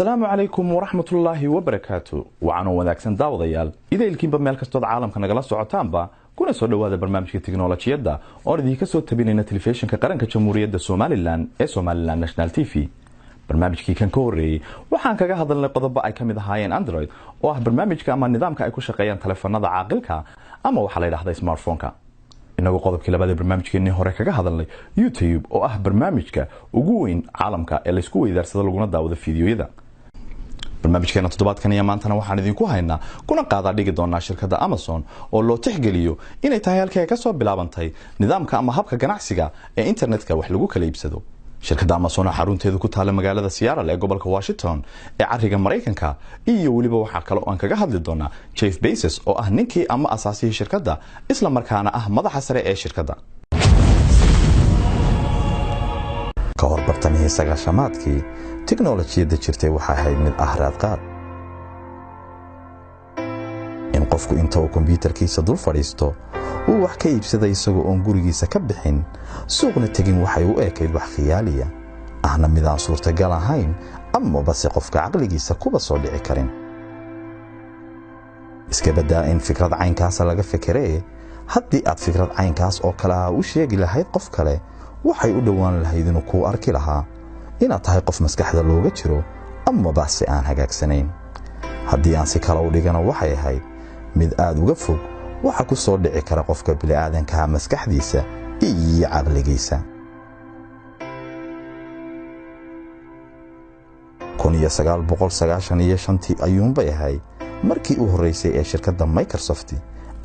Asalaamu calaykum waraxmatullaahi wabarakaatu. Wacanoo wanaagsan daawadayaal, idaylkiinba meel kastood caalamka nagala socotaanba, kuna soo dhowaada barnaamijka tiknolojiyadda oon idinka soo tabinayna telefishinka qaranka Jamhuuriyadda Somalilan ee Somalilan National TV. Barnaamijkii kan ka horreeyey waxaan kaga hadalnay qodobo ay ka mid ahaayeen Android, oo ah barnaamijka ama nidaamka ay ku shaqeeyaan taleefanada caaqilka ama waxaa la yidhahda smartphone-ka, inagoo qodobkii labaad ee barnaamijkeenii hore kaga hadalnay YouTube, oo ah barnaamijka ugu weyn caalamka ee laysku weydaarsado laguna daawado fiidiyoyada. Barnaamijkeena toddobaadkan iyo maantana waxaan idinku haynaa kuna qaadaa dhigi doonaa shirkadda Amazon, oo loo tixgeliyo inay tahay halkii ay ka soo bilaabantay nidaamka ama habka ganacsiga ee internetka wax lagu kala iibsado. Shirkadda Amazon oo xarunteedu ku taalla magaalada Seattle ee gobolka Washington ee cariga Maraykanka, iyo weliba waxaa kale oo aan kaga hadli doonaa Jeff Bezos, oo ah ninkii ama asaasihii shirkadda, isla markaana ah madaxa sare ee shirkadda. Ka hor bartamihii sagaashamaadkii, tiknolojiyadda jirtay waxay ahayd mid ah raadqaad, in qofku inta uu kombyuutarkiisa dul fadhiisto uu wax ka iibsada isagoo oon gurigiisa ka bixin, suuqna tegin, waxay u ekayd wax khiyaaliya ahna midaan suurtagal ahayn amaba se qofka caqligiisa kuba soo dhici karin. Iska baddaa in fikrad caynkaasa laga fekeree, haddii aad fikrad caynkaas oo kale ah u sheegi lahayd qof kale, waxay u dhowaan lahayd inuu kuu arki lahaa inaad tahay qof maskaxda looga jiro amaba se aan hagaagsanayn. Haddii aan si kale u dhigana, waxay ahayd mid aad uga fog waxa ku soo dhici kara qofka bini'aadankaha maskaxdiisa iyo caqligiisa. 1995-tii ayuunbay ahayd markii u horraysay ee shirkadda Microsoft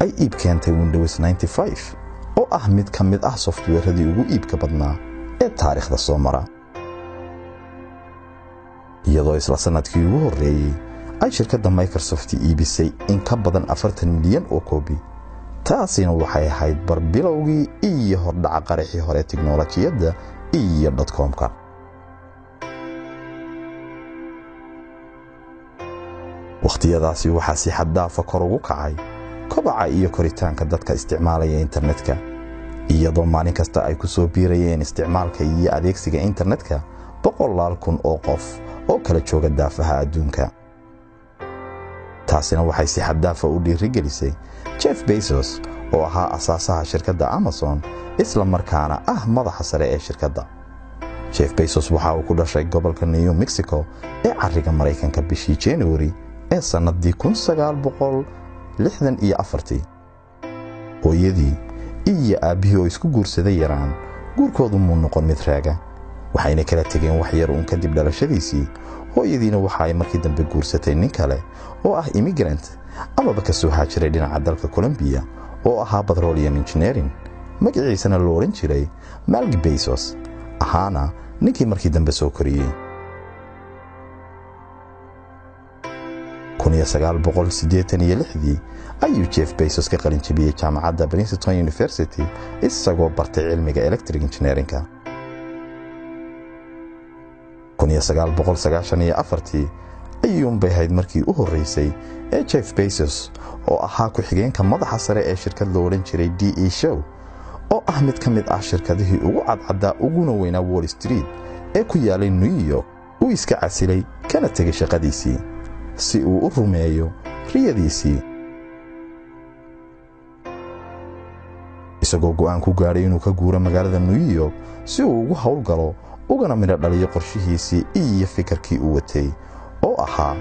ay iib keentay Windows 95, oo ah mid ka mid ah softweeradii ugu iibka badnaa ee taariikhda soo mara, iyadoo isla sannadkii ugu horreeyey ay shirkadda Microsoft iibisay in ka badan 40 milyan oo koobi. Taasina waxay ahayd barbilowgii iyo hordhaca qaraxii hore tiknolojiyadda iyo dotcomka. Wakhtiyadaasi waxaa si xaddaafa kor ugu kacay kobaca iyo koritaanka dadka isticmaalaya internetka, iyadoo maalin kasta ay ku soo biirayeen isticmaalka iyo adeegsiga internetka boqolaal kun oo qof oo kala jooga daafaha adduunka. Taasina waxay si xaddaafa u dhiirigelisay Jeff Bezos, oo ahaa asaasaha shirkadda Amazon, isla markaana ah madaxa sare ee shirkadda. Jeff Bezos waxa uu ku dhashay gobolka New Mexico ee cariga Maraykanka bishii January ee sannadii 1964-tii. Hooyadii iyo aabbihii oo isku guursaday yaraan, guurkoodu muu noqon mid raaga, waxayna kala tegeen wax yar uun kadib dhalashadiisii. Hooyadiina waxa ay markii dambe guursatay nin kale oo ah immigrant amaba ka soo haajiray dhinaca dalka Colombiya, oo ahaa petroleum engineering, magaciisana loo odhan jiray Malgi Bezos, ahaana ninkii markii dambe soo koriyey. 1986-dii ayuu Jeff Bezos ka qalin jebiyey jaamacadda Princeton University, isagoo bartay cilmiga electric engineerinka. 1994-tii ayuunbay ahayd markii u horreysay ee Jeff Bezos, oo ahaa ku-xigeenka madaxa sare ee shirkad loo odhan jiray D E Show, oo ah mid ka mid ah shirkadihii ugu cadcaddaa uguna weynaa Wall Street ee ku yaalay New York, uu iska casilay kana tegay shaqadiisii si uu u rumeeyo riyadiisii, isagoo go'aan ku gaadhay inuu ka guuro magaalada New York si uu ugu howlgalo ugana midho dhaliyo qorshihiisii iyo fikirkii uu watay, oo ahaa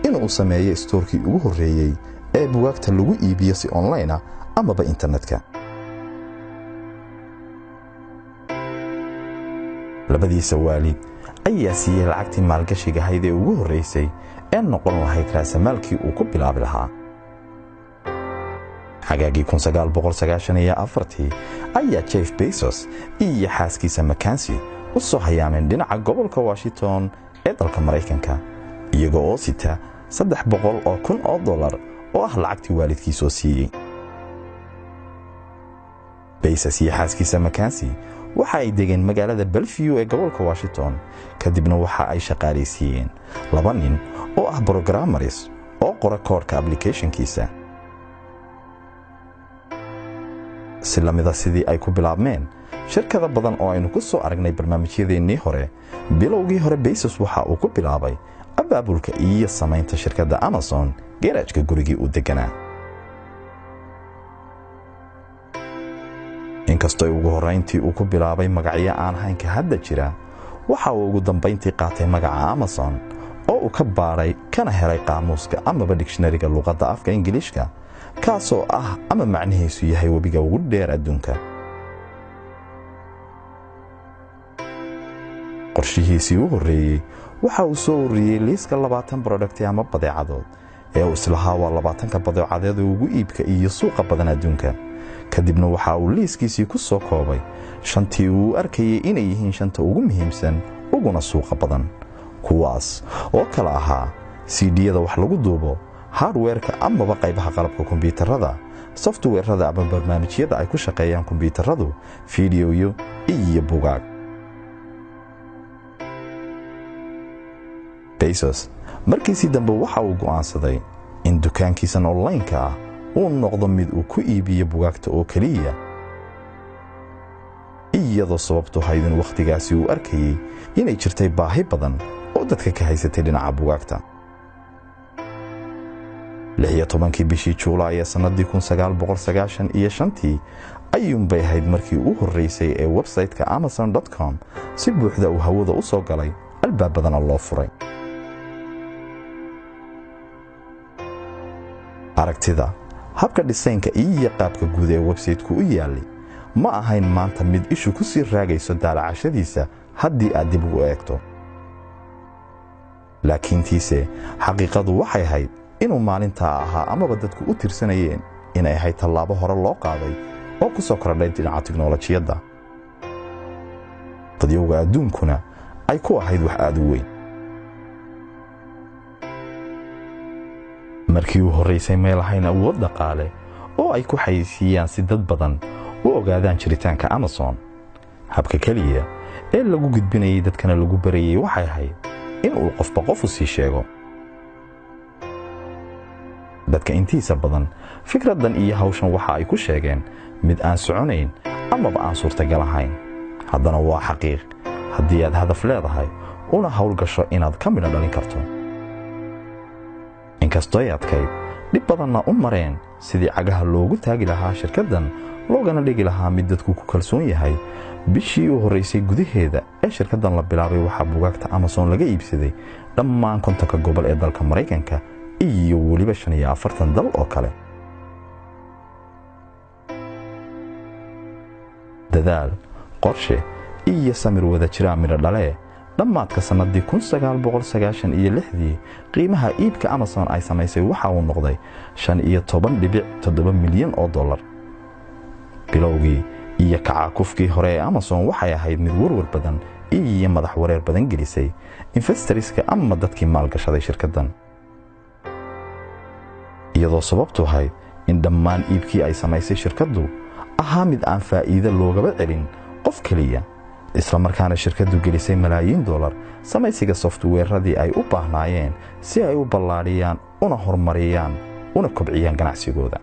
inuu sameeyo istoorkii ugu horreeyey ee bugaagta lagu iibiyo si online ah amaba internetka. Labadiisa waalid ayaa siiyey lacagtii maalgashiga ahayd ee ugu horraysay ee noqon lahayd raasamaalkii uu ku bilaabi lahaa. Xagaagii 1994-tii ayaa Jeff Bezos iyo xaaskiisa Makansi u soo hayaameen dhinaca gobolka Washington ee dalka Maraykanka, iyaga oo sita $300,000 oo ah lacagtii waalidkii soo siiyey. Bezos iyo xaaskiisa Makansi waxa ay degeen magaalada Bellevue ee gobolka Washington, kadibna waxa ay shaqaalaysiiyeen laba nin oo ah programmers oo qora koodhka applicationkiisa. Si lamida sidii ay ku bilaabmeen shirkada badan oo aynu ku soo aragnay barnaamijyadeennii hore, bilowgii hore Bezos waxa uu ku bilaabay Abaabulka iyo samaynta shirkadda Amazon geeraajka gurigii uu deganaa. Inkastoo ugu horrayntii uu ku bilaabay magacyo aan haynka hadda jira, waxa uu ugu dambayntii qaatay magaca Amazon oo uu ka baadhay kana helay qaamuuska amaba digshinariga luqadda afka Ingiliishka, kaasoo ah ama macnihiisu yahay webiga ugu dheer adduunka. Qorshihiisii u horreeyey waxa uu soo ururiyey liiska 20 brodhakti ama badeecadood ee uu islahaa waa 20-ka badeecadeed ugu iibka iyo suuqa badan adduunka. Kadibna waxa uu liiskiisii ku soo koobay 5tii uu arkayay inay yihiin 5ta ugu muhiimsan uguna suuqa badan, kuwaas oo kala ahaa CD-yada wax lagu duubo, hardware-ka amaba qaybaha qalabka kombiyuutarada, software-rada ama barnaamijyada ay ku shaqeeyaan kombiyuutaradu, fiidiyoyo iyo bugaag. Bezos markiisii dambe waxa uu go'aansaday in dukaankiisan online-ka ah uu noqdo mid uu ku iibiyo bugaagta oo keliya, iyadoo sababtu ahayd in wakhtigaasi uu arkayay inay jirtay baahi badan oo dadka ka haysatay dhinaca bugaagta. 16-kii bishii Juulaay ee sanadii 1995 ayuunbay ahayd markii u horreysay ee website-ka amazon.com si buuxda uu hawada u soo galay, albaabadana loo furay. Aragtida habka dhisaynka iyo qaabka guud ee website-ku u yaalay ma ahayn maanta mid ishu ku sii raagayso daalacashadiisa haddii aad dib ugu eegto, laakiintiise xaqiiqadu waxay ahayd inuu maalintaa ahaa amaba dadku u tirsanayeen inay ahayd tallaabo hore loo qaaday oo ku soo kordhay dhinaca tiknolojiyadda, dadyowga adduunkuna ay ku ahayd wax aad u weyn. Markii uu horraysay may lahayn awood dhaqaale oo ay ku xayeysiiyaan si dad badan u ogaadaan jiritaanka Amazon. Habka keliya ee lagu gudbinayay dadkana lagu barayay waxay ahayd in uu qofba qof u sii sheego. Dadka intiisa badan fikraddan iyo hawshan waxa ay ku sheegeen mid aan soconayn amaba aan suurtagal ahayn. Haddana waa xaqiiq haddii aad hadaf leedahay una howlgasho inaad ka midho dhalin karto. Inkastooy adkayd, dhib badanna u mareen sidii cagaha loogu taagi lahaa shirkaddan loogana dhigi lahaa mid dadku ku kalsoon yahay, bishii u horraysay gudaheeda ee shirkaddan la bilaabay waxaa bugaagta Amazon laga iibsaday dhammaan 50-ka gobol ee dalka Maraykanka iyo weliba 45 dal oo kale. Dadaal, qorshe iyo samir wada jiraa midho dhalee. Dhammaadka sanadii 1996dii qiimaha iibka Amazon ay samaysay waxa uu noqday 15.7 milyan oo dollar. Bilowgii iyo kacaakufkii hore ee Amazon waxay ahayd mid warwar badan iyo madax wareer badan gelisay investoriska ama dadkii maalgashaday shirkaddan, iyadoo sababtu ahayd in dhammaan iibkii ay samaysay shirkaddu ahaa mid aan faa'iido loogaba celin qof keliya, isla markaana shirkaddu gelisay malaayiin dollar samaysiga softweeradii ay u baahnaayeen si ay u ballaadhiyaan una horumariyaan una kobciyaan ganacsigooda.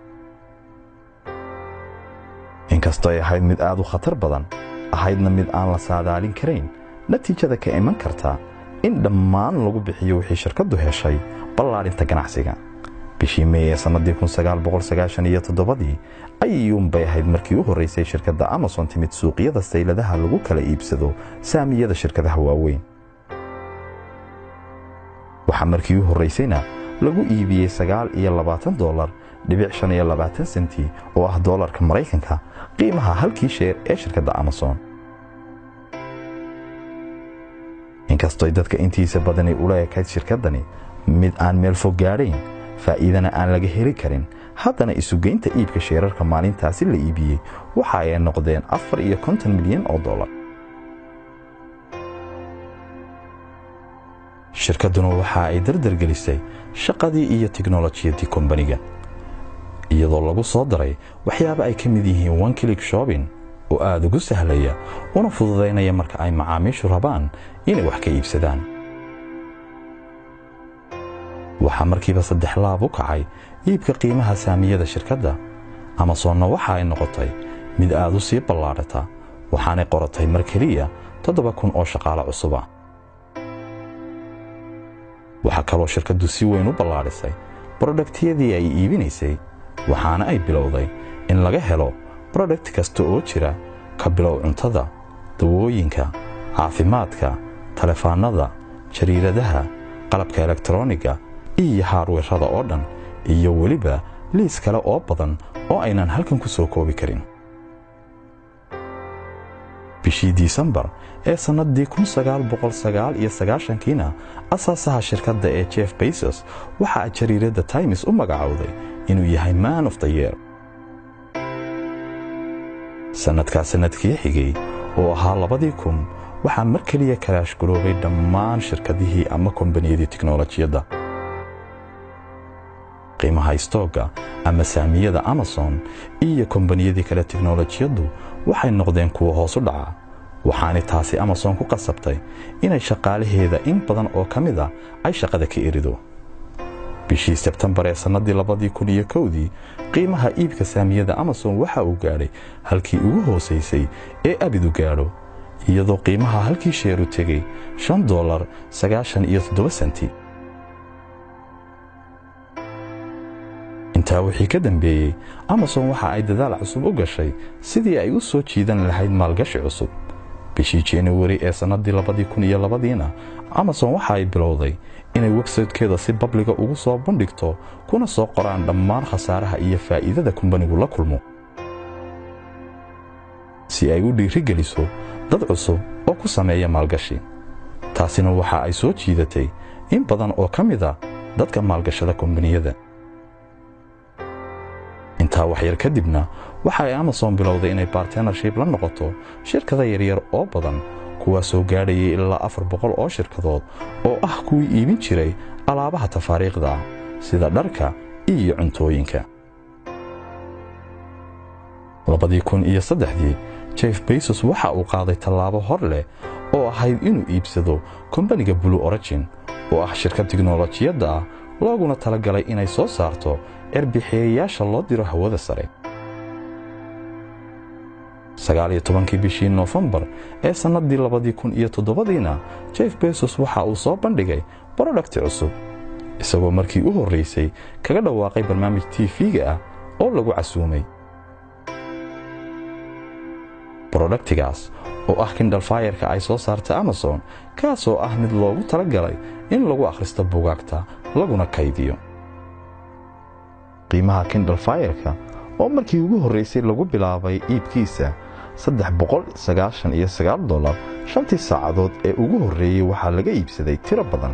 Inkastoo ay ahayd mid aad u khatar badan, ahaydna mid aan la saadaalin karayn natiijada ka iman karta in dhammaan lagu bixiyo wixii shirkaddu heshay ballaadhinta ganacsiga. Bishii May ee sanadii 1997dii ayuunbay ahayd markii u horreysay shirkadda Amazon timid suuqyada sayladaha lagu kala iibsado saamiyada shirkadaha waaweyn. Waxaa markii u horreysayna lagu iibiyey $29.25 oo ah doolarka Maraykanka qiimaha halkii sheer ee shirkadda Amazon. Inkastoo dadka intiisa badani ula ekayd shirkaddani mid aan meel fog gaadhayn, faa'iidana aan laga heli karin, haddana isugeynta iibka sheerarka maalintaasi la iibiyey waxa ay noqdeen 54 milyan oo dollar. Shirkadduna waxa ay dardargelisay shaqadii iyo tiknolojiyadii kombaniga, iyadoo lagu soo daray waxyaaba ay ka mid yihiin one click shopping oo aad ugu sahlaya una fududaynaya marka ay macaamiishu rabaan inay wax ka iibsadaan. Waxaa markiiba 3 laab u kacay iibka qiimaha saamiyada shirkadda. Amazonna waxa ay noqotay mid aad u sii ballaadhata, waxaanay qoratay mar keliya 7,000 oo shaqaale cusub ah. Waxaa kaloo shirkaddu si weyn u ballaadhisay productyadii ay iibinaysay, waxaana ay bilowday in laga helo product kasta oo jira, ka bilow cuntada, dawooyinka, caafimaadka, taleefaanada, jariiradaha, qalabka elektroniga iyo hardwareada oo dhan, iyo weliba liis kale oo badan oo aynan halkan ku soo koobi karin. Bishii Disembar ee sannaddii 1999-kiina, asaasaha shirkadda ee Jeff Bezos waxa jariiradda Times u magacowday inuu yahay Man of the Year. Sannadkaa sannadkii xigay oo ahaa 2000, waxaa mar keliya crash garoobay dhammaan shirkadihii ama kombaniyadii tiknolojiyadda. Qiimaha stockga ama saamiyada Amazon iyo kombaniyadii kale tiknolojiyaddu waxay noqdeen kuwa hoos u dhaca, waxaanay taasi Amazon ku qasabtay inay shaqaalaheeda in badan oo ka mid a ay shaqada ka erido. Bishii Sebtembar ee sannaddii 2001-dii, qiimaha iibka saamiyada Amazon waxa uu gaadhay halkii ugu hoosaysay ee abidu gaadho, iyadoo qiimaha halkii share u tegey $5.97. Intaa wixii ka dambeeyey, Amazon waxa ay dadaal cusub u gashay sidii ay u soo jiidan lahayd maalgashi cusub. Bishii Januari ee sannaddii 2002-diina, Amazon waxa ay bilowday inay websitekeeda si publicga ugu soo bandhigto, kuna soo qoraan dhammaan khasaaraha iyo faa'iidada kumbanigu la kulmo, si ay u dhiirigeliso dad cusub oo ku sameeya maalgashi. Taasina waxa ay soo jiidatay in badan oo ka mid a dadka maalgashada kombaniyada. Intaa waxyar kadibna, waxa ay Amazon bilowday inay partnership la noqoto shirkada yaryar oo badan, kuwaasoo gaadhayay ilaa 400 oo shirkadood oo ah kuwii iibin jiray alaabaha tafaariiqda ah sida dharka iyo cuntooyinka. 2003-dii, Jeff Bezos waxa uu qaaday tallaabo hor leh oo ahayd inuu iibsado kombaniga Blue Origin, oo ah shirkad tiknolojiyadda ah looguna talagalay inay soo saarto cirbixiyayaasha loo diro hawada sare. 19-kii bishii Noofembar ee sannaddii 2007-diina, Jeff Bezos waxa uu soo bandhigay product cusub, isagoo markii u horraysay kaga dhawaaqay barnaamij TV-ga ah oo lagu casuumay. Productigaas oo ah Kindle Fireka ay soo saarta Amazon, kaasoo ah mid loogu talagalay in lagu akhristo bugaagta laguna kaydiyo. Qiimaha Kindle Fireka oo markii ugu horraysay lagu bilaabay iibkiisa $399, shantii saacadood ee ugu horreeyey waxaa laga iibsaday tiro badan,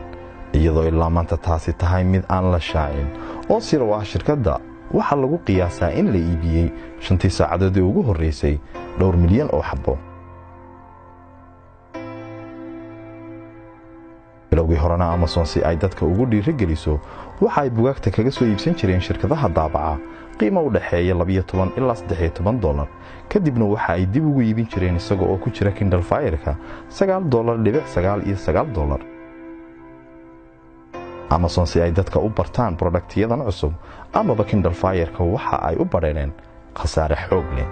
iyadoo ilaa maanta taasi tahay mid aan la shaacin oo sir u ah shirkadda. Waxaa lagu qiyaasaa in la iibiyey shantii saacadood ee ugu horraysay dhowr milyan oo xabbo. Bilowgii horena, Amazon si ay dadka ugu dhiirigeliso waxa ay bugaagta kaga soo iibsan jireen shirkadaha daabaca qiimo u dhexeeya 12 ilaa $13. Kadibna waxa ay dib ugu iibin jireen isaga oo ku jira Kindle Fireka $9.99. Amazon si ay dadka u bartaan productyadan cusub amaba Kindle Fireka, waxa ay u badheeneen khasaare xoog leh.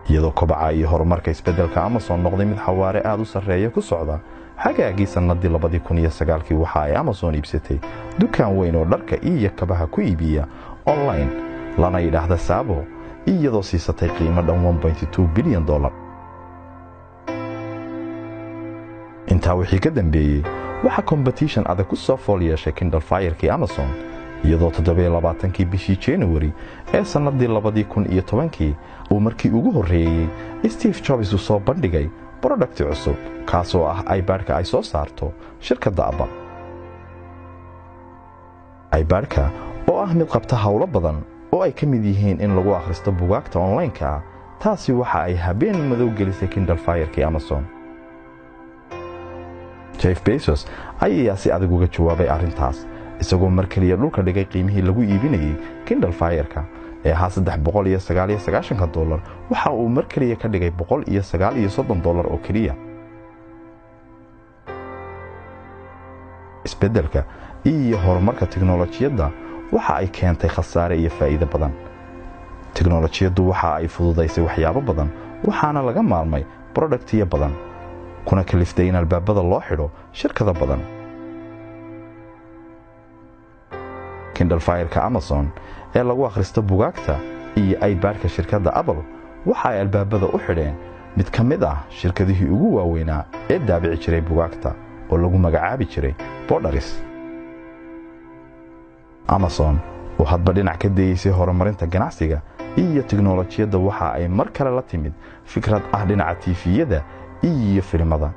Iyadoo kobaca iyo horumarka isbeddelka Amazon noqday mid xawaare aada u sarreeya ku socda, xagaagii sannadii 2009-kii waxa ay Amazon iibsatay dukaan weyn oo dharka iyo kabaha ku iibiya online, lana yidhaahda Sabo, iyadoo siisatay qiimo dhan $1.2 bilyan. Intaa wixii ka dambeeyey, waxaa competition adag ku soo fool yeeshay Kindle Firekii Amazon, iyadoo 27-kii bishii January ee sannadii 2010-kii uu markii ugu horreeyey Steve Jobs uu soo bandhigay product cusub, kaasoo ah iPadka ay soo saarto shirkadda Apple. iPadka oo ah mid qabta howlo badan oo ay ka mid yihiin in lagu akhristo bugaagta online-ka ah, taasi waxa ay habeen madow gelisay Kindle Firekii Amazon. Jeff Bezos ayaa si adag uga jawaabay arrintaas, isagoo mar keliya dhulka dhigay qiimihii lagu iibinayay Kindle Fireka ee ahaa $399. Waxa uu mar keliya ka dhigay $139 oo keliya. Isbeddelka iyo horumarka tiknolojiyadda waxa ay keentay khasaare iyo faa'iido badan. Tiknolojiyaddu waxa ay fududaysay waxyaabo badan, waxaana laga maarmay productyo badan, kuna kaliftay in albaabada loo xidho shirkado badan. Kindle Fire-ka Amazon ee lagu akhristo bugaagta iyo iPad-ka shirkadda Apple waxa ay albaabada u xidheen mid ka mid ah shirkadihii ugu waaweynaa ee daabici jiray bugaagta oo lagu magacaabi jiray Borders. Amazon oo hadba dhinac ka dayeysay horumarinta ganacsiga iyo tiknoolajiyadda waxa ay mar kale la timid fikrad ah dhinaca TV-yada iyo filimada,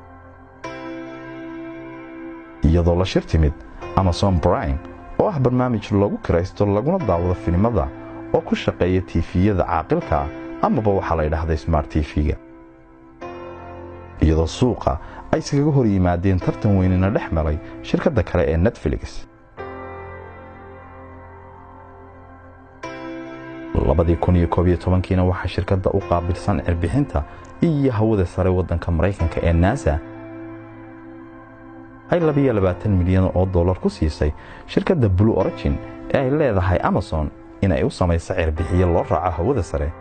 iyadoo la shir timid Amazon Prime oo ah barnaamij lagu kiraysto laguna daawado filimada oo ku shaqeeya TV-yada caaqilka ah amaba waxaa la yidhaahda Smart TV-ga, iyadoo suuqa ay iskaga hor yimaadeen tartan weynina dhex maray shirkadda kale ee Netflix. 2011-kiina waxaa shirkadda u qaabilsan cirbixinta iyo hawada sare waddanka Maraykanka ee NASA ay 22 milyan oo dollar ku siisay shirkadda Blue Origin ee ay leedahay Amazon in ay u samayso cirbixiye loo raaco hawada sare.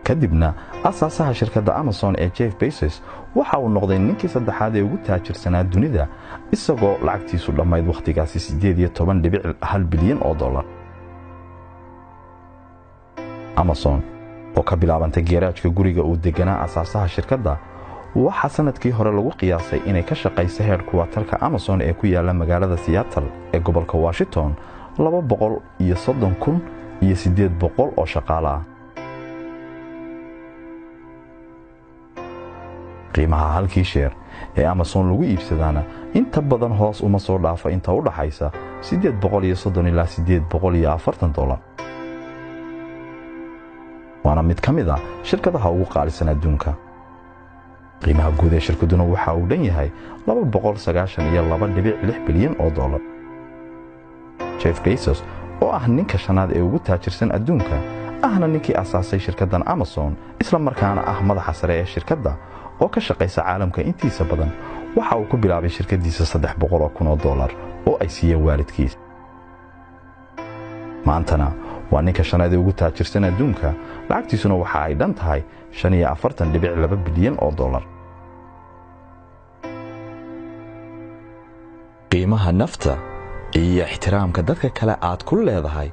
Kadibna asaasaha shirkadda Amazon ee Jeff Bezos waxa uu noqday ninkii saddexaad ee ugu taajirsanaa dunida, isagoo lacagtiisu dhammayd wakhtigaasi 18.1 bilyan oo dollar. Amazon oo ka bilaabantay geeraajka guriga uu deganaa asaasaha shirkadda waxaa sanadkii hore lagu qiyaasay inay ka shaqayso headquarter-ka Amazon ee ku yaala magaalada Seattle ee gobolka Washington 230,800 oo shaqaale ah. Qiimaha halkii sheer ee Amazon lagu iibsadaana inta badan hoos uma soo dhaafo inta u dhaxaysa $830 ilaa $840, waana mid ka mid ah shirkadaha ugu qaalisan adduunka. Qiimaha guud ee shirkaduna waxa uu dhan yahay 292.6 bilyan oo dollar. Jeff Bezos oo ah ninka shanaad ee ugu taajirsan adduunka, ahna ninkii asaasay shirkaddan Amazon isla markaana ah madaxa sare ee shirkadda oo ka shaqaysa caalamka intiisa badan, waxa uu ku bilaabay shirkaddiisa $300,000 oo dollar oo ay siiyeen waalidkiis. Maantana waa ninka shanaad ee ugu taajirsan adduunka, lacagtiisuna waxa ay dhan tahay 45.2 bilyan oo dollar. Qiimaha nafta iyo ixtiraamka dadka kale aad ku leedahay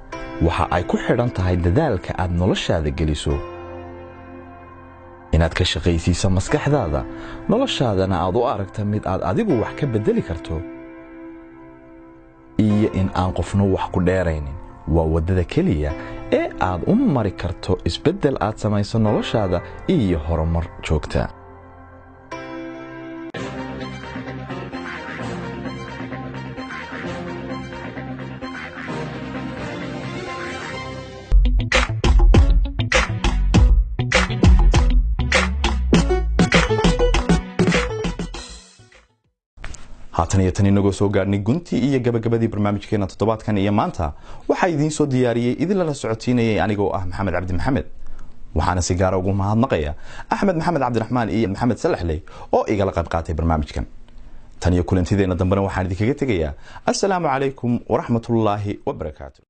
waxa ay ku xidhan tahay dadaalka aad noloshaada geliso. Inaad ka shaqaysiiso maskaxdaada, noloshaadana aad u aragta mid aad adigu wax ka bedeli karto, iyo in aan qofna wax ku dheeraynin waa waddada keliya ee aad u mari karto isbeddel aad samayso noloshaada iyo horumar joogta. Haatan iyo tan inagoo soo gaarnay guntii iyo gabagabadii barnaamijkeena toddobaadkan iyo maanta, waxaa idiin soo diyaariyey idin lala socotiinayay anigoo ah Maxamed Cabdi Maxamed, waxaana si gaara ugu mahadnaqaya Axmed Maxamed Cabdiraxmaan iyo Maxamed Salaxley oo igala qayb qaatay barnaamijkan. Tan iyo kulantideenna dambena waxaan idinkaga tegayaa assalaamu calaykum waraxmatullaahi wabarakaatu.